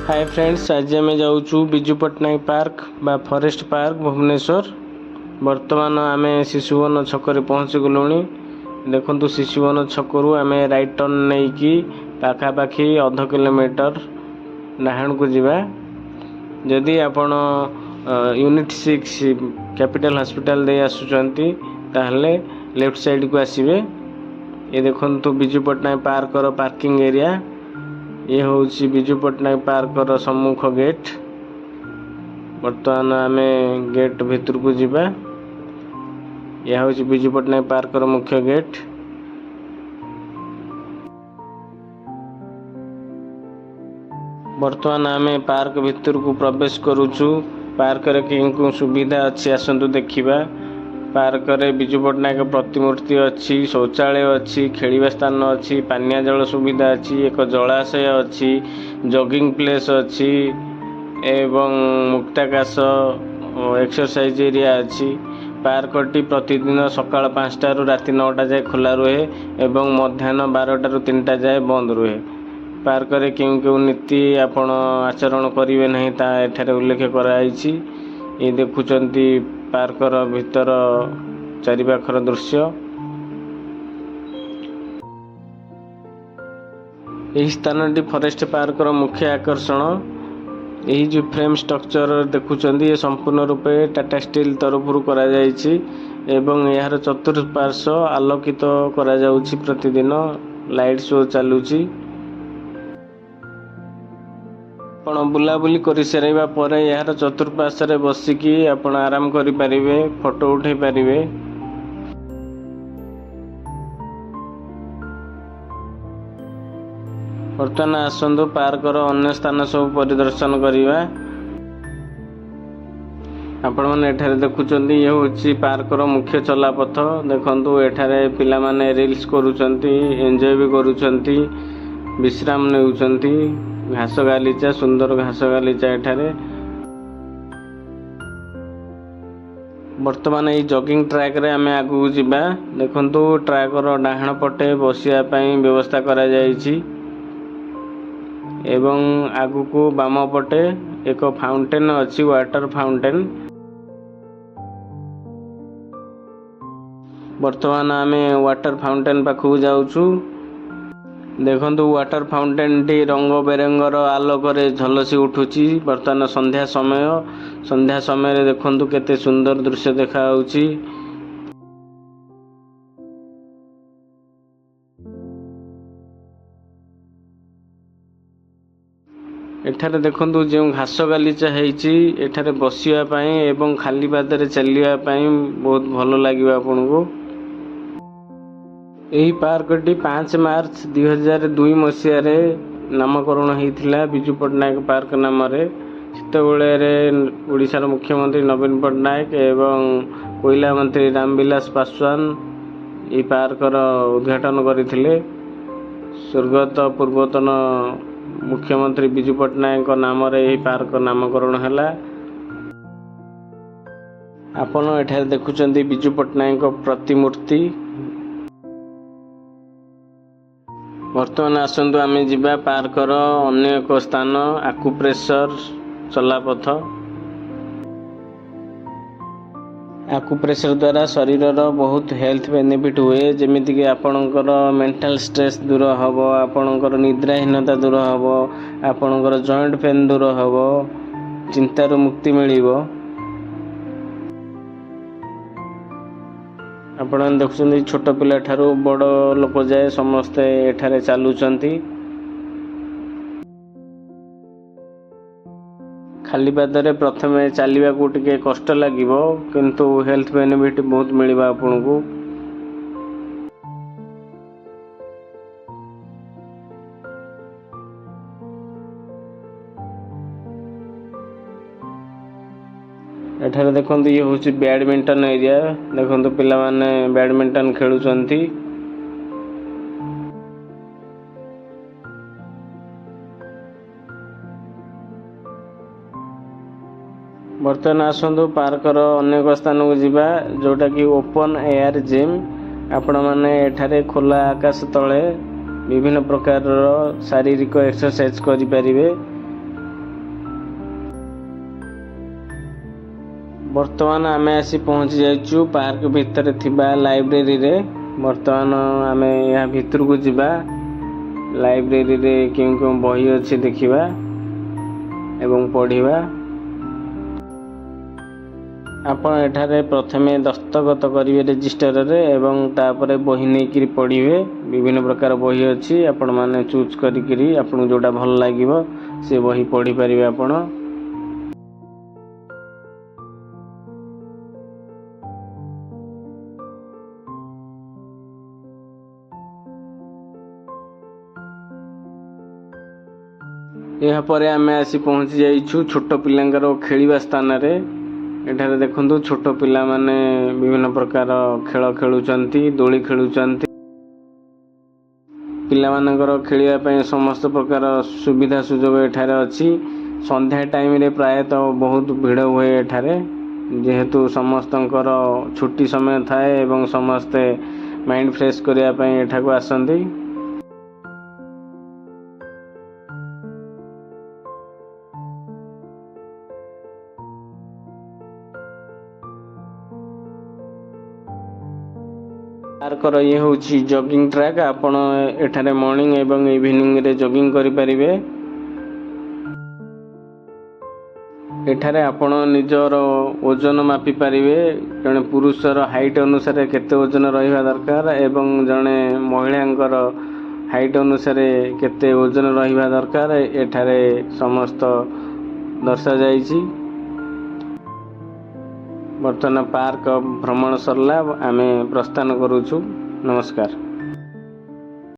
ହାଏ friends, ଆଜି ଆମେ ଯାଉଛୁ ବିଜୁ ପଟ୍ଟନାୟକ ପାର୍କ ବା ଫରେଷ୍ଟ ପାର୍କ, ଭୁବନେଶ୍ୱର। ବର୍ତ୍ତମାନ ଆମେ ଶିଶୁବନ ଛକରେ ପହଞ୍ଚିଗଲୁଣି। ଦେଖନ୍ତୁ, ଶିଶୁବନ ଛକରୁ ଆମେ ରାଇଟ୍ ଟର୍ନ ନେଇକି ପାଖାପାଖି ଅଧ କିଲୋମିଟର ଡାହାଣକୁ ଯିବା। ଯଦି ଆପଣ ୟୁନିଟ୍ 6 କ୍ୟାପିଟାଲ ହସ୍ପିଟାଲ ଦେଇ ଆସୁଛନ୍ତି, ତାହେଲେ ଲେଫ୍ଟ ସାଇଡ଼କୁ ଆସିବେ। ଏ ଦେଖନ୍ତୁ ବିଜୁ ପଟ୍ଟନାୟକ ପାର୍କର ପାର୍କିଂ ଏରିଆ। ଇଏ ହେଉଛି ବିଜୁ ପଟ୍ଟନାୟକ ପାର୍କର ସମ୍ମୁଖ ଗେଟ୍। ବର୍ତ୍ତମାନ ଆମେ ଗେଟ୍ ଭିତରକୁ ଯିବା। ଏହା ହେଉଛି ବିଜୁ ପଟ୍ଟନାୟକ ପାର୍କର ମୁଖ୍ୟ ଗେଟ୍। ବର୍ତ୍ତମାନ ଆମେ ପାର୍କ ଭିତରକୁ ପ୍ରବେଶ କରୁଛୁ। ପାର୍କରେ କେଉଁ କେଉଁ ସୁବିଧା ଅଛି, ଆସନ୍ତୁ ଦେଖିବା। ପାର୍କରେ ବିଜୁ ପଟ୍ଟନାୟକ ପ୍ରତିମୂର୍ତ୍ତି ଅଛି, ଶୌଚାଳୟ ଅଛି, ଖେଳିବା ସ୍ଥାନ ଅଛି, ପାନୀୟ ଜଳ ସୁବିଧା ଅଛି, ଏକ ଜଳାଶୟ ଅଛି, ଜଗିଂ ପ୍ଲେସ୍ ଅଛି ଏବଂ ମୁକ୍ତାକାଶ ଏକ୍ସରସାଇଜ ଏରିଆ ଅଛି। ପାର୍କଟି ପ୍ରତିଦିନ ସକାଳ 5ଟାରୁ ରାତି 9ଟା ଯାଏ ଖୋଲା ରୁହେ ଏବଂ ମଧ୍ୟାହ୍ନ 12ଟାରୁ 3ଟା ଯାଏ ବନ୍ଦ ରୁହେ। ପାର୍କରେ କେଉଁ କେଉଁ ନୀତି ଆପଣ ଆଚରଣ କରିବେ ନାହିଁ, ତାହା ଏଠାରେ ଉଲ୍ଲେଖ କରାଯାଇଛି। ଏ ଦେଖୁଛନ୍ତି ପାର୍କର ଭିତର ଚାରିପାଖର ଦୃଶ୍ୟ। ଏହି ସ୍ଥାନଟି ଫରେଷ୍ଟ ପାର୍କର ମୁଖ୍ୟ ଆକର୍ଷଣ। ଏହି ଯେଉଁ ଫ୍ରେମ୍ ଷ୍ଟ୍ରକ୍ଚର ଦେଖୁଛନ୍ତି, ଏ ସମ୍ପୂର୍ଣ୍ଣ ରୂପେ ଟାଟା ଷ୍ଟିଲ୍ ତରଫରୁ କରାଯାଇଛି ଏବଂ ଏହାର ଚତୁଃପାର୍ଶ୍ୱ ଆଲୋକିତ କରାଯାଉଛି। ପ୍ରତିଦିନ ଲାଇଟ୍ ଶୋ ଚାଲୁଛି। ଆପଣ ବୁଲାବୁଲି କରିସାରିବା ପରେ ଏହାର ଚତୁଃପାର୍ଶ୍ୱରେ ବସିକି ଆପଣ ଆରାମ କରିପାରିବେ, ଫଟୋ ଉଠାଇ ପାରିବେ। ବର୍ତ୍ତମାନ ଆସନ୍ତୁ ପାର୍କର ଅନ୍ୟ ସ୍ଥାନ ସବୁ ପରିଦର୍ଶନ କରିବା। ଆପଣମାନେ ଏଠାରେ ଦେଖୁଛନ୍ତି, ଇଏ ହେଉଛି ପାର୍କର ମୁଖ୍ୟ ଚଲାପଥ। ଦେଖନ୍ତୁ, ଏଠାରେ ପିଲାମାନେ ରିଲ୍ସ କରୁଛନ୍ତି, ଏନ୍ଜୟ ବି କରୁଛନ୍ତି, ବିଶ୍ରାମ ନେଉଛନ୍ତି। ଘାସ ଗାଲିଚା, ସୁନ୍ଦର ଘାସ ଗାଲିଚା ଏଠାରେ। ବର୍ତ୍ତମାନ ଏଇ ଜଗିଂ ଟ୍ରାକରେ ଆମେ ଆଗକୁ ଯିବା। ଦେଖନ୍ତୁ, ଟ୍ରାକର ଡାହାଣ ପଟେ ବସିବା ପାଇଁ ବ୍ୟବସ୍ଥା କରାଯାଇଛି ଏବଂ ଆଗକୁ ବାମ ପଟେ ଏକ ଫାଉଣ୍ଟେନ୍ ଅଛି, ୱାଟର ଫାଉଣ୍ଟେନ୍। ବର୍ତ୍ତମାନ ଆମେ ୱାଟର ଫାଉଣ୍ଟେନ୍ ପାଖକୁ ଯାଉଛୁ। ଦେଖନ୍ତୁ, ୱାଟର ଫାଉଣ୍ଟେନ୍ଟି ରଙ୍ଗ ବେରଙ୍ଗର ଆଲୋକରେ ଝଲସି ଉଠୁଛି। ବର୍ତ୍ତମାନ ସନ୍ଧ୍ୟା ସମୟ। ସନ୍ଧ୍ୟା ସମୟରେ ଦେଖନ୍ତୁ କେତେ ସୁନ୍ଦର ଦୃଶ୍ୟ ଦେଖାଯାଉଛି। ଏଠାରେ ଦେଖନ୍ତୁ, ଯେଉଁ ଘାସ ଗାଲିଚା ହେଇଛି, ଏଠାରେ ବସିବା ପାଇଁ ଏବଂ ଖାଲି ପାଦରେ ଚାଲିବା ପାଇଁ ବହୁତ ଭଲ ଲାଗିବ ଆପଣଙ୍କୁ। ଏହି ପାର୍କଟି 5 ମାର୍ଚ୍ଚ 2002 ମସିହାରେ ନାମକରଣ ହେଇଥିଲା ବିଜୁ ପଟ୍ଟନାୟକ ପାର୍କ ନାମରେ। ସେତେବେଳରେ ଓଡ଼ିଶାର ମୁଖ୍ୟମନ୍ତ୍ରୀ ନବୀନ ପଟ୍ଟନାୟକ ଏବଂ କୋଇଲା ମନ୍ତ୍ରୀ ରାମବିଳାସ ପାଶୱାନ ଏହି ପାର୍କର ଉଦ୍ଘାଟନ କରିଥିଲେ। ସ୍ୱର୍ଗତ ପୂର୍ବତନ ମୁଖ୍ୟମନ୍ତ୍ରୀ ବିଜୁ ପଟ୍ଟନାୟକଙ୍କ ନାମରେ ଏହି ପାର୍କ ନାମକରଣ ହେଲା। ଆପଣ ଏଠାରେ ଦେଖୁଛନ୍ତି ବିଜୁ ପଟ୍ଟନାୟକଙ୍କ ପ୍ରତିମୂର୍ତ୍ତି। ବର୍ତ୍ତମାନ ଆସନ୍ତୁ ଆମେ ଯିବା ପାର୍କର ଅନ୍ୟ ଏକ ସ୍ଥାନ, ଆକୁପ୍ରେସର ଚଲାପଥ। ଆକୁପ୍ରେସର ଦ୍ୱାରା ଶରୀରର ବହୁତ ହେଲ୍ଥ ବେନିଫିଟ୍ ହୁଏ, ଯେମିତିକି ଆପଣଙ୍କର ମେଣ୍ଟାଲ ଷ୍ଟ୍ରେସ୍ ଦୂର ହେବ, ଆପଣଙ୍କର ନିଦ୍ରାହୀନତା ଦୂର ହେବ, ଆପଣଙ୍କର ଜଏଣ୍ଟ ପେନ୍ ଦୂର ହେବ, ଚିନ୍ତାରୁ ମୁକ୍ତି ମିଳିବ। ଆପଣମାନେ ଦେଖୁଛନ୍ତି, ଛୋଟ ପିଲା ଠାରୁ ବଡ଼ ଲୋକ ଯାଏ ସମସ୍ତେ ଏଠାରେ ଚାଲୁଛନ୍ତି। ଖାଲି ପାଦରେ ପ୍ରଥମେ ଚାଲିବାକୁ ଟିକେ କଷ୍ଟ ଲାଗିବ, କିନ୍ତୁ ହେଲ୍ଥ ବେନିଫିଟ୍ ବହୁତ ମିଳିବ ଆପଣଙ୍କୁ। ଏଠାରେ ଦେଖନ୍ତୁ, ଇଏ ହେଉଛି ବ୍ୟାଡମିଣ୍ଟନ ଏରିଆ। ଦେଖନ୍ତୁ, ପିଲାମାନେ ବ୍ୟାଡମିଣ୍ଟନ ଖେଳୁଛନ୍ତି। ବର୍ତ୍ତମାନ ଆସନ୍ତୁ ପାର୍କର ଅନ୍ୟ ଏକ ସ୍ଥାନକୁ ଯିବା, ଯେଉଁଟାକି ଓପନ୍ ଏୟାର ଜିମ୍। ଆପଣମାନେ ଏଠାରେ ଖୋଲା ଆକାଶ ତଳେ ବିଭିନ୍ନ ପ୍ରକାରର ଶାରୀରିକ ଏକ୍ସରସାଇଜ କରିପାରିବେ। ବର୍ତ୍ତମାନ ଆମେ ଆସି ପହଞ୍ଚି ଯାଇଛୁ ପାର୍କ ଭିତରେ ଥିବା ଲାଇବ୍ରେରୀରେ। ବର୍ତ୍ତମାନ ଆମେ ଏହା ଭିତରକୁ ଯିବା। ଲାଇବ୍ରେରୀରେ କେଉଁ କେଉଁ ବହି ଅଛି ଦେଖିବା ଏବଂ ପଢ଼ିବା। ଆପଣ ଏଠାରେ ପ୍ରଥମେ ଦସ୍ତଖତ କରିବେ ରେଜିଷ୍ଟରରେ ଏବଂ ତାପରେ ବହି ନେଇକିରି ପଢ଼ିବେ। ବିଭିନ୍ନ ପ୍ରକାର ବହି ଅଛି, ଆପଣମାନେ ଚୁଜ୍ କରିକିରି ଆପଣଙ୍କୁ ଯେଉଁଟା ଭଲ ଲାଗିବ ସେ ବହି ପଢ଼ିପାରିବେ ଆପଣ। ଏହାପରେ ଆମେ ଆସି ପହଞ୍ଚି ଯାଇଛୁ ଛୋଟ ପିଲାଙ୍କର ଖେଳିବା ସ୍ଥାନରେ। ଏଠାରେ ଦେଖନ୍ତୁ, ଛୋଟ ପିଲାମାନେ ବିଭିନ୍ନ ପ୍ରକାର ଖେଳ ଖେଳୁଛନ୍ତି, ଦୋଳି ଖେଳୁଛନ୍ତି। ପିଲାମାନଙ୍କର ଖେଳିବା ପାଇଁ ସମସ୍ତ ପ୍ରକାର ସୁବିଧା ସୁଯୋଗ ଏଠାରେ ଅଛି। ସନ୍ଧ୍ୟା ଟାଇମରେ ପ୍ରାୟତଃ ବହୁତ ଭିଡ଼ ହୁଏ ଏଠାରେ, ଯେହେତୁ ସମସ୍ତଙ୍କର ଛୁଟି ସମୟ ଥାଏ ଏବଂ ସମସ୍ତେ ମାଇଣ୍ଡ ଫ୍ରେଶ କରିବା ପାଇଁ ଏଠାକୁ ଆସନ୍ତି। ପାର୍କର ଇଏ ହେଉଛି ଜଗିଂ ଟ୍ରାକ୍। ଆପଣ ଏଠାରେ ମର୍ଣ୍ଣିଂ ଏବଂ ଇଭିନିଂରେ ଜଗିଂ କରିପାରିବେ। ଏଠାରେ ଆପଣ ନିଜର ଓଜନ ମାପି ପାରିବେ। ଜଣେ ପୁରୁଷର ହାଇଟ୍ ଅନୁସାରେ କେତେ ଓଜନ ରହିବା ଦରକାର ଏବଂ ଜଣେ ମହିଳାଙ୍କର ହାଇଟ୍ ଅନୁସାରେ କେତେ ଓଜନ ରହିବା ଦରକାର, ଏଠାରେ ସମସ୍ତ ଦର୍ଶାଯାଇଛି। ବର୍ତ୍ତମାନ ପାର୍କ ଭ୍ରମଣ ସରିଲା, ଆମେ ପ୍ରସ୍ଥାନ କରୁଛୁ। ନମସ୍କାର।